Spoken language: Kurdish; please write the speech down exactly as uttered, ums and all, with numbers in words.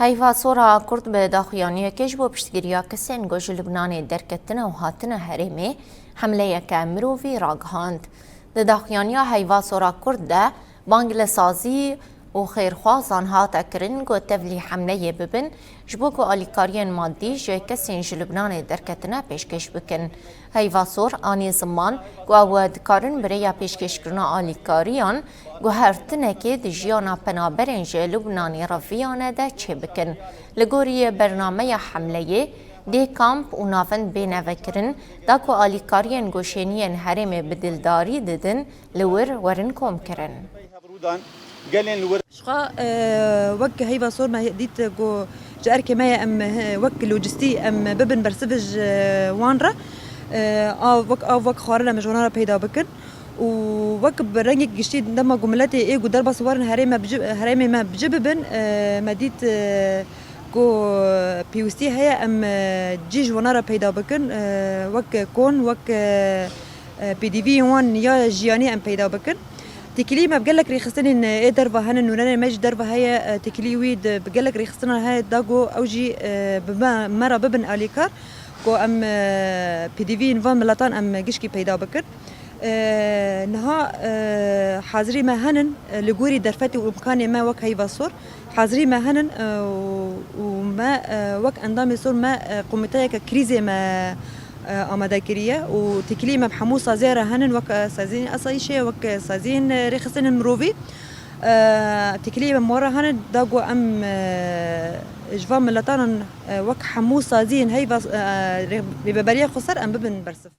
Heyva Sora Kurd bi daxuyaniyekê ji bo piştgiriya kesên ku ji Lubnanê derketine û hatine herêmê hemleyeke mirovî ragihand. Di daxuyaniya Heyva Sora Kurd de bang li sazî û xêrxwazan hate kirin ku tevlî hemleyê bibin, ji bo ku alîkariyên madî ji kesên ji Lubnanê derketine pêşkêş bikin. Heyva Sor anî ziman ku ew dikarin bi rêya pêşkêşkirina alîkariyan guhertinekê di jiyana penaberên ji Lubnanê re viyane de çêbikin. Li gorî bernameya hemleyê, dê kamp û navend bêne vekirin, da ku alîkariyên goşêniyên herêmê bi dildarî didin, li wir werin komkirin. Jixwe, e, wek Heyva Sor me dît ku ji erkê me ye em, e, wek lojistî em bibin bersiv ji wan re. E, av, wek av, wek xwarin em ji wana re peyda bikin. Û wek bi rengek giştî dema ku miletê ê ku derbas werin herême bi ci, herêmê me bi ci bibin, e, me dît, e, ku pêwîstî heye em, e, cî ji wana re peyda bikin, e, wek kon, wek, e, e, pêdiviyên wan ya jiyanî em peyda bikin. Têkilî me bi gelek rêxistinên ê derve hene, nûnerên me jî derve heye, e, têkilî wî di, bi gelek rêxistinan heye da ku ew jî, e, bi me, me re bibin alîkar, ku em, e, pêdiviyên van miletan em gişkî peyda bikin. E, niha, e, hazirî me henin, e, li gorî derfet û îmkanê me wek Heyva Sor, hazirî me henin, e, û, û me, e, wek endamê Sor me, e, komîteyeke krîzê me, e, amade kiriye û têkilî me bi hemû saziya re henin, wek, e, saziyên asayîşê, wek, e, saziyên, e, rêxistinên mirovî. E, têkilî me wan re henin, da ku em, e, ji van miletanan, e, wek hemû saziyên Heyva, e, rê-, rêveberiya xweser em bibin bersiv.